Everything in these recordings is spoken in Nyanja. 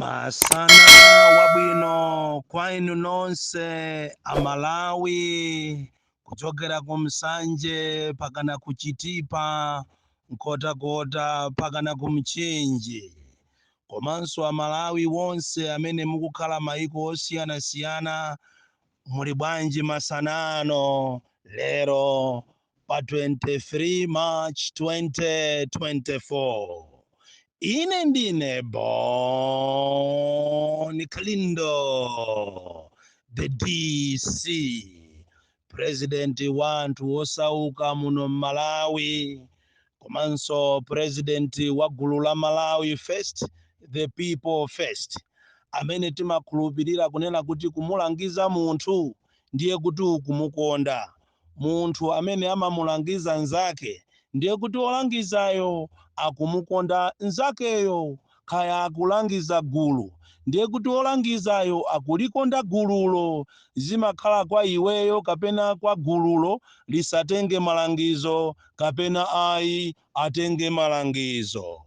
Masana wabwino kwa inu nonse Amalawi, kuchokera ku Msanje pakana ku Chitipa, Nkhotakota pakana ku Mchinji, komanso Amalawi wonse amene mukukhala maiko osiyanasiyana, muli bwanji masana ano lero pa 23 March 2024? Ine ndine Bon Kalindo, the DC, president wa anthu osauka muno Malawi, komanso president wa gulu la Malawi First, the people first, amene timakhulupirira kunena kuti kumulangiza munthu ndiye kuti ukumukonda munthu. Amene amamulangiza nzake ndiye kuti olangizayo akumukonda nzakeyo. Kaya akulangiza gulu, ndiye kuti olangizayo akulikonda gululo. Zimakhala kwa iweyo kapena kwa gululo lisatenge malangizo kapena ayi, atenge malangizo.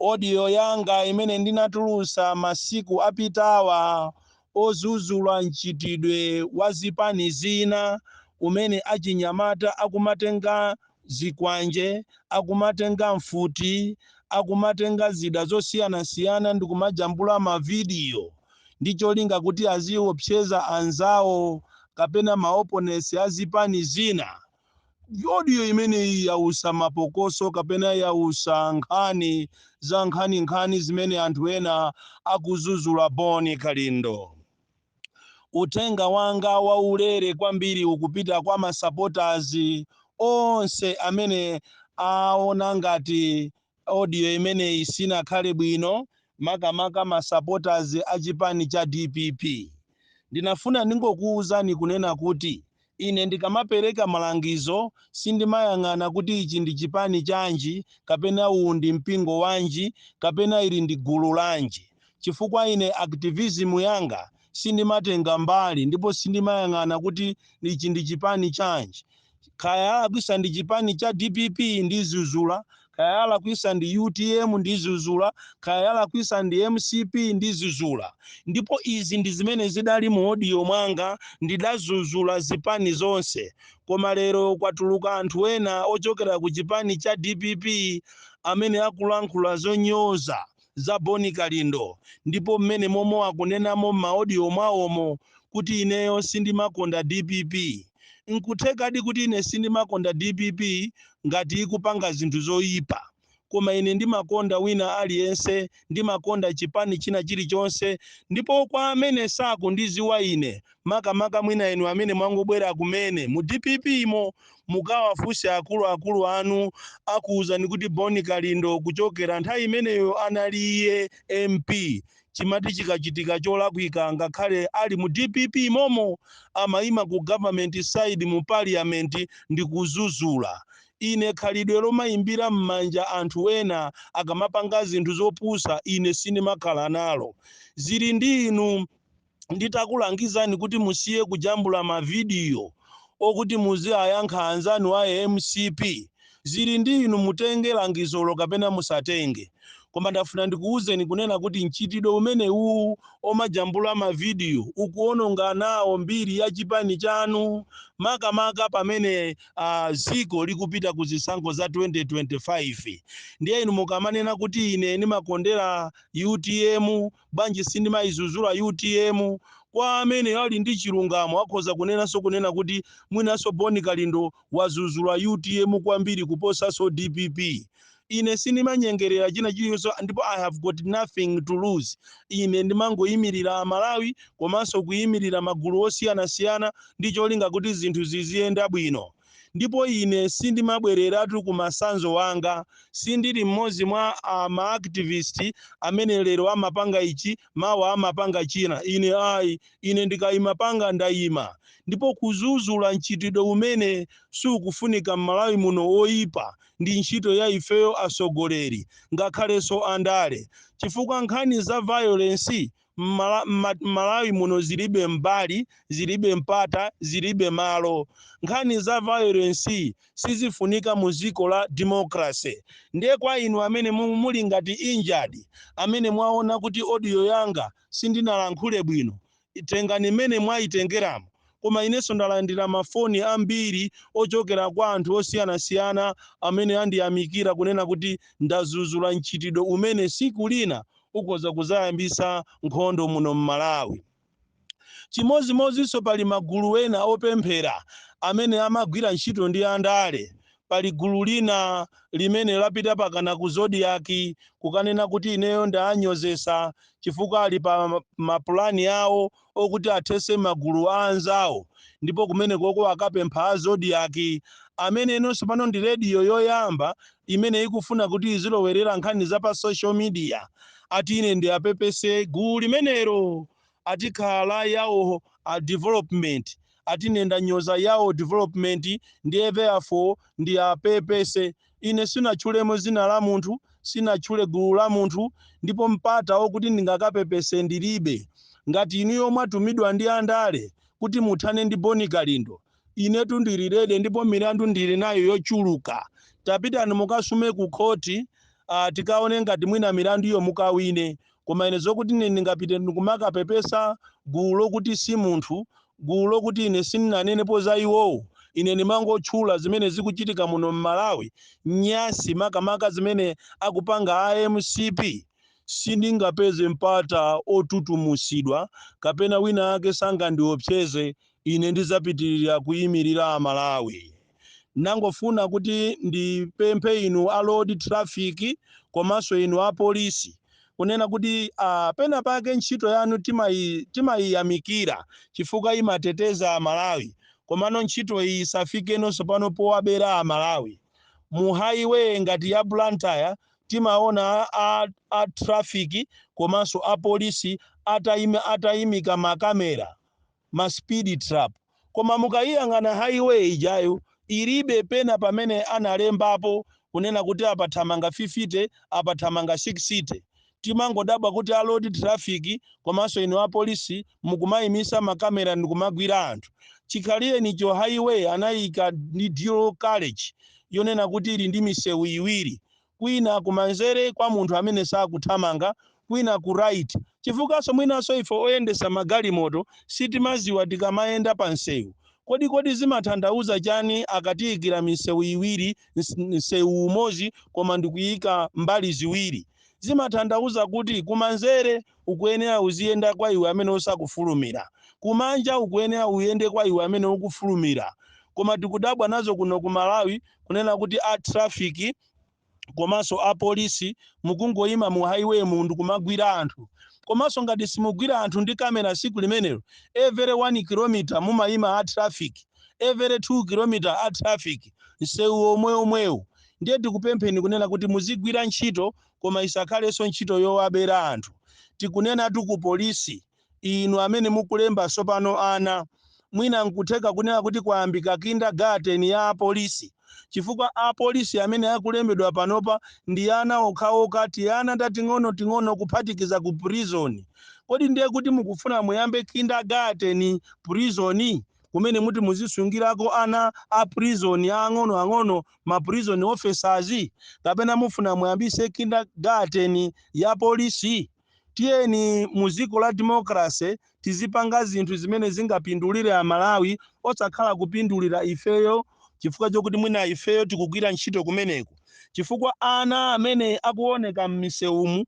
Audio yanga imene ndinatulusa masiku apitawa ozuzula mchitidwe wa zipani zina umene achinyamata akumatenga zikwanje, akumatenga mfuti, akumatenga zida zosiyanasiyana ndi kumajambula mavidiyo ndi cholinga kuti aziopseza anzawo kapena ma opponents a zipani zina, audio imeneyi yausa mapokoso kapena yausa nkhani za nkhaninkhani zimene anthu ena akuzuzula Boni Kalindo. Uthenga wanga waulere kwambiri ukupita kwa ma supporters onse amene aona ngati audio imeneyi sinakhale bwino, makamaka ma supporters a chipani cha DPP. Ndinafuna ndingokuwuzani kunena kuti ine ndikamapereka malangizo sindimayang'ana kuti ichi ndi chipani chanji, kapena uwu ndi mpingo wanji, kapena ili ndi gulu lanji, chifukwa ine activism yanga sindimatenga mbali ndipo sindimayang'ana kuti ichi ndi chipani chanji. Kaya alakwisa ndi chipani cha DPP, ndizuzula. Kaya alakwisa ndi UTM, ndizuzula. Kaya alakwisa ndi MCP, ndizuzula. Ndipo izi ndi zimene zidali mu audio mwanga, ndidazuzula zipani zonse. Koma lero kwatuluka anthu ena ochokera ku chipani cha DPP amene akulankhula zonyoza za Boni Kalindo, ndipo mmene momwe akunenamo m'ma audio mwawomo kuti ineyo sindimakonda DPP. Nkuthekadi kuti ine sindimakonda DPP ngati ikupanga zinthu zoyipa, koma ine ndimakonda wina aliyense, ndimakonda chipani china chilichonse. Ndipo kwa amene sakundiziwa ine, makamaka mwina inu amene mwangobwera kumene mu DPP mo, mukawafunse akuluakulu anu, akuwuzani kuti Boni Kalindo kuchokera nthawi imeneyo anali iye MP, chimati chikachitika cholakwika, ngakhale ali mu DPP momo, amayima ku government side mu parliament ndi kuzuzula. Ine khalidwe lomayimbira m'manja anthu ena akamapanga zinthu zopusa, ine sindimakhala nalo. Zili ndi inu. Nditakulangizani kuti musiye kujambula mavidiyo okuti muziayankha anzanu a MCP, zili ndi inu, mutenge langizolo kapena musatenge. Koma ndafuna ndikuwuzeni kunena kuti mchitidwe umene uwu omajambula mavidiyo ukuononga nawo mbiri ya chipani chanu, makamaka pamene ziko likupita ku zisankho za 2025. Ndiye inu mukamanena kuti ine ndimakondera UTM, bwanji sindimayizuzula UTM? Kwa amene ali ndi chilungamo akhoza kunenanso kunena kuti mwinanso Boni Kalindo wazuzula UTM kwambiri kuposanso DPP. Ine sindimanyengerera china chilichonse ndipo I have got nothing to lose. Ine ndimangoyimirira Amalawi komanso kuyimirira magulu osiyanasiyana ndi cholinga kuti zinthu ziziyenda bwino. Ndipo ine sindimabwereratu ku masanzo anga. Sindili mmodzi mwa ma activist amene lero amapanga ichi, mawa amapanga china. Ine ayi, ine ndikayima panga ndayima. Ndipo kuzuzula mchitidwe umene sukufunika m'Malawi muno, oyipa, ndi ntchito ya ifeyo asogoleri ngakhalenso andale, chifukwa nkhani za violence M'Malawi muno zilibe mbali, zilibe mpata, zilibe malo. Nkhani za violence sizifunika mu dziko la democracy. Ndiye kwa inu amene muli ngati injured, amene mwaona kuti audio yanga sindinalankhule bwino, tengani mmene mwayitengeramo. Koma inenso ndalandira mafoni ambiri ochokera kwa anthu osiyanasiyana amene andiyamikira kunena kuti ndazuzula mchitidwe umene siku lina ukhoza kuzayambisa nkhondo muno m'Malawi. Chimodzimodzinso pali magulu ena opemphera amene amagwira ntchito ndi andale. Pali gulu lina limene lapita pakana ku Zodiak kukanena kuti ineyo ndanyozesa chifukwa ali pa mapulani awo okuti athese magulu a anzawo, ndipo kumene koko akapempha a Zodiak, amene inonso pano ndi rediyo yoyamba imene ikufuna kuti izilowerera nkhani za pa social media, ati ine ndi apepese gulu limenelo. Atikhala yawo a development, ati ine ndanyoza yawo development, ndiye therefore ndi apepese. Ine sinatchulemo zina la munthu, sinatchule gulu la munthu, ndipo mpata wokuti ndingakapepese ndilibe. Ngati inuyo mwatumidwa ndi andale kuti muthane ndi Boni Kalindo, inetu ndili ready, ndipo milandu ndili nayo yochuluka. Tapitani mukasume ku khoti, tikaone ngati mwina milandu iyo mukawine. Koma ine zokuti ine ndingapite ndikumakapepesa gulu lokuti si munthu, gulu lokuti ine sindinanenepo za iwowo, ine ndimangotchula zimene zikuchitika muno m'Malawi, nyasi makamaka zimene akupanga a MCP, sindingapeze mpata otutumusidwa kapena wina ake sangandiopseze. Ine ndizapitirira kuyimirira Amalawi. Nangofuna kuti ndipemphe inu a road traffic komanso inu a polisi kunena kuti pena pake ntchito yanu timayiyamikira chifukwa imateteza Amalawi, komano ntchito iyi isafikenso pano powabera Amalawi. Mu highway ngati ya Blantyre timaona a traffic komanso a polisi atayimika makamera, ma speed trap, koma mukayiyang'ana highway ijayo ilibe pena pamene analembapo kunena kuti apa thamanga 50, apa thamanga 60. Timangodabwa kuti a road traffic komanso inu a polisi mukumayimisa makamera ndikumagwira anthu. Chikhalirenicho highway anayika ndi dual carriage, yonena kuti ili ndi misewu iwiri, kwina kumanzere kwa munthu amene sakuthamanga, kwina ku right, chifukwanso mwinanso ife oyendesa magalimoto sitimaziwa tikamayenda pa msewu. Kodi zimatanthauza chani akatiyikira misewu iwiri, msewu umodzi koma ndikuyika mbali ziwiri? Zimatanthauza kuti kumanzere ukuyenera uziyenda kwa iwe amene usakufulumira, kumanja ukuyenera uyende kwa iwe amene ukufulumira. Koma tikudabwa nazo kuno ku Malawi kunena kuti a traffic komanso a polisi mukungoyima mu highway mu ndikumagwira anthu. Komanso ngati simugwira anthu ndi kamera siku limenelo, every 1 km mumayima a traffic, every 2 km a traffic, msewu omwe omwewu. Ndiye tikupempheni kunena kuti muzigwira ntchito, koma isakhalenso ntchito yowabera anthu. Tikunenatu ku polisi, inu amene mukulemba sopano ana, mwina nkutheka kunena kuti kwayambika kindergarten ya apolisi, chifukwa apolisi amene akulembedwa panopa ndi ana okhaokha, tiyana tating'ono-ting'ono kuphatikiza ku prison. Kodi ndiye kuti mukufuna muyambe kindergarten prison kumene muti muzisungirako ana a prison ang'onoang'ono, ma prison officers, kapena mufuna muyambise kindergarten ya polisi? Tiyeni mu dziko la democracy tizipanga zinthu zimene zingapindulire Amalawi, osakhala kupindulira ifeyo chifukwa chokuti mwina ifeyo tikugwira ntchito kumeneko, chifukwa ana amene akuoneka m'misewumu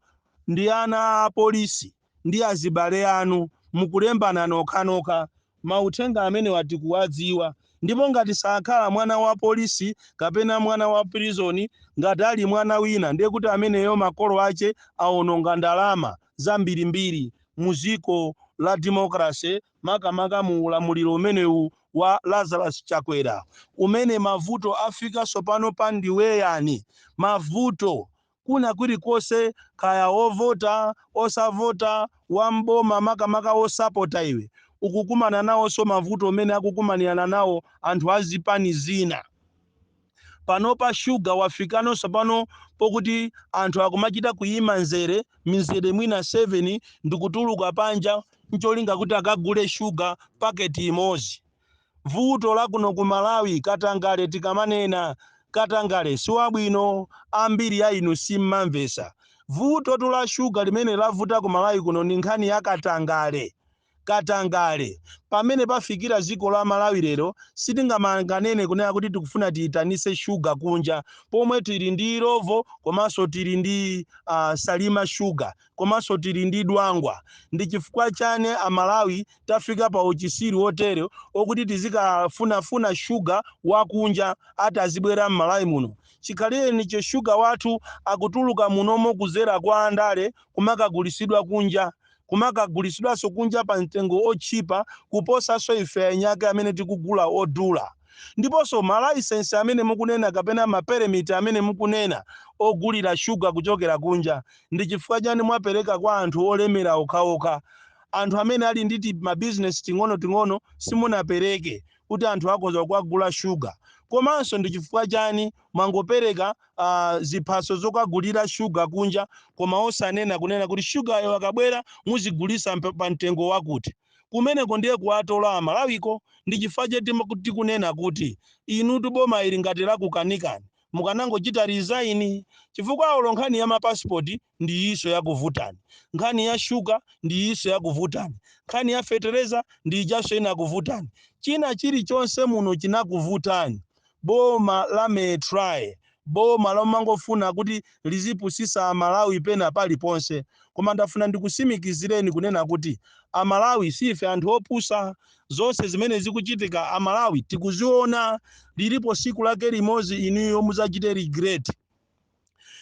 ndi ana a polisi ndi azibale anu, mukulembana nokhanokha. Mauthenga amene tikuwadziwa, ndipo ngati sakhala mwana wa polisi kapena mwana wa prison, ngati ali mwana wina, ndiye kuti ameneyo makolo ache awononga ndalama zambirimbiri mu dziko la democracy, makamaka mu ulamuliro umenewu wa Lazarus Chakwera, umene mavuto afika sopano pa ndiweyani. Mavuto kuna kulikonse, kaya ovota, osavota, wamboma, makamaka osapota iwe, ukukumana nawonso mavuto umene akukumanirana nawo anthu azipani zina. Panopa shuga wafikanonso pano pokuti anthu akumachita kuyima nzere, mizere mwina 7, ndikutuluka panja ncholinga kuti akagule shuga paketi imodzi. Vuto la kuno ku Malawi, katangale. Tikamanena katangale siwabwino, ambiri a inu simmamvesa. Vuto la shuga limene lavuta ku Malawi kuno ndi nkhani ya katangale. Katangale, pamene pafikira dziko la Malawi lero, sitingamanganene kunena kuti tikufuna tiyitanise shuga kunja pomwe tili ndi Illovo, komanso tili ndi Salima Shuga, komanso tili ndi Dwangwa. Ndi chifukwa chani Amalawi tafika pa uchisiru otere okuti tizikafunafuna shuga wakunja ati azibwera m'Malawi muno, chikhalirenicho shuga wathu akutuluka munomo kuzera kwa andale kumakagulisidwa kunja, kumakagulisidwanso kunja pa mtengo otchipa kuposanso ife anyake amene tikugula odula? Ndiponso malaisensi amene mukunena kapena maperemiti amene mukunena ogulira shuga kuchokera kunja, ndi chifukwa chani mwapereka kwa anthu olemera okhaokha? Anthu amene ali ndi mabizinesi ting'onoting'ono simunapereke kuti anthu akhoza kukagula shuga. Komanso ndi chifukwa chani mwangopereka ziphaso zokagulira shuga kunja, koma osanena kunena kuti shugayo akabwera muzigulisa pa mtengo wakuti? Kumeneko ndiye kuwatola Amalawiko. Ndi chifukwa chete tikunena kuti inutu boma ili ngati lakukanikani, mukanangochita resign, chifukwa olo nkhani ya mapasipoti ndi iso yakuvutani, nkhani ya shuga ndi iso yakuvutani, nkhani ya fetereza ndi ijaso inakuvutani, china chilichonse muno chinakuvutani. Boma la metry, boma lomangofuna kuti lizipusisa Amalawi pena paliponse. Koma ndafuna ndikusimikizireni kunena kuti Amalawi sife anthu opusa. Zonse zimene zikuchitika Amalawi tikuziona. Lilipo siku lake limodzi inuyo muzachite regret,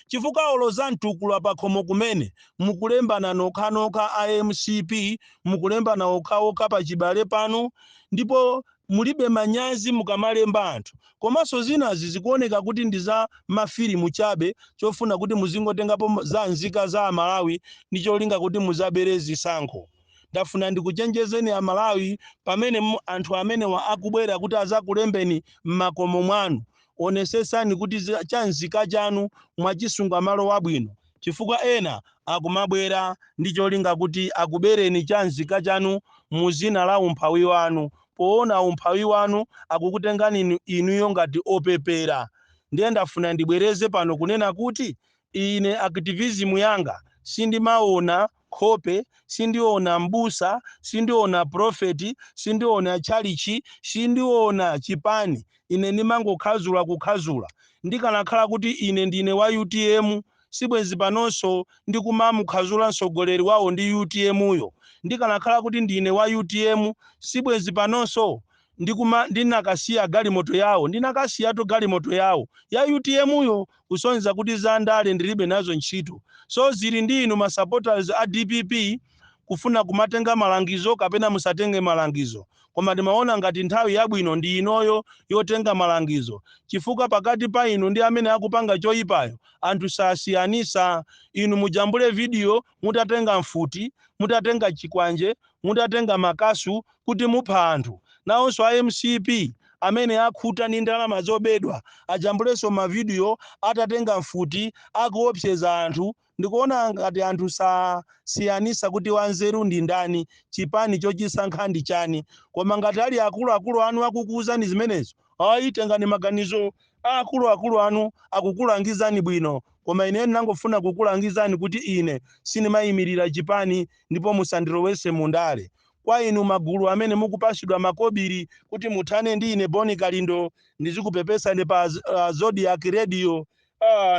chifukwa olo za mtukula pakhomo kumene mukulembana nokhanokha a MCP, mukulembana okhaokha pachibale pano, ndipo mulibe manyazi mukamalemba anthu. Komanso zinazi zikuoneka kuti ndi za mafilimu chabe, chofuna kuti muzingotengapo za nzika za Amalawi ndi cholinga kuti muzabere zisankho. Ndafuna ndikuchenjezeni Amalawi, pamene anthu amenewa akubwera kuti azakulembeni m'makomo mwanu, onesesani kuti cha nzika chanu mwachisunga malo abwino, chifukwa ena akumabwera ndi cholinga kuti akubereni cha nzika chanu mu zina la umphawi wanu. Poona umphawi wanu, akukutengani inuyo ngati opepera. Ndiye ndafuna ndibwereze pano kunena kuti ine activism yanga sindimaona nkhope, sindiona mbusa, sindiona profeti, sindiona tchalichi, sindiona chipani. Ine ndimangokhazula kukhazula. Ndikanakhala kuti ine ndine wa UTM, sibwenzi panonso ndikumamukhazula mtsogoleri wawo ndi UTM yo. Ndikanakhala kuti ndine wa UTM, sibwenzi panonso ndikuma ndinakasiya galimoto yawo, ndinakasiyatu galimoto yawo ya UTM yo, kusonyeza kuti za ndale ndilibe nazo ntchito. So zili ndi inu ma supporters a DPP kufuna kumatenga malangizo kapena musatenge malangizo, koma ndimaona ngati nthawi yabwino ndi inoyo yotenga malangizo, chifukwa pakati pa inu ndi amene akupanga choyipayo anthu sasiyanisa. Inu mujambule video mutatenga mfuti, mutatenga chikwanje, mutatenga makasu kuti mupha anthu. Nawonso a MCP amene akhuta ndi ndalama zobedwa ajambulenso mavidiyo atatenga mfuti akuopseza anthu. Ndikuona ngati anthu sasiyanisa kuti wanzeru ndi ndani, chipani chochisankha ndi chani. Koma ngati ali akuluakulu anu akukuwuzani zimenezo, ayi, tengani maganizo akuluakulu anu akukulangizani bwino. Koma ine ndinangofuna kukulangizani kuti ine sindimayimirira chipani, ndipo musandilowese mundale. Kwa inu magulu amene mukupasidwa makobiri kuti muthane ndi ine Boni Kalindo, ndizikupepesani pa Zodiac Radio,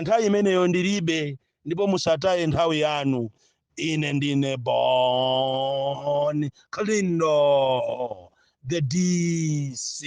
nthawi imeneyo ndilibe, ndipo musataye nthawi yanu. Ine ndine Bon Kalindo, the DC.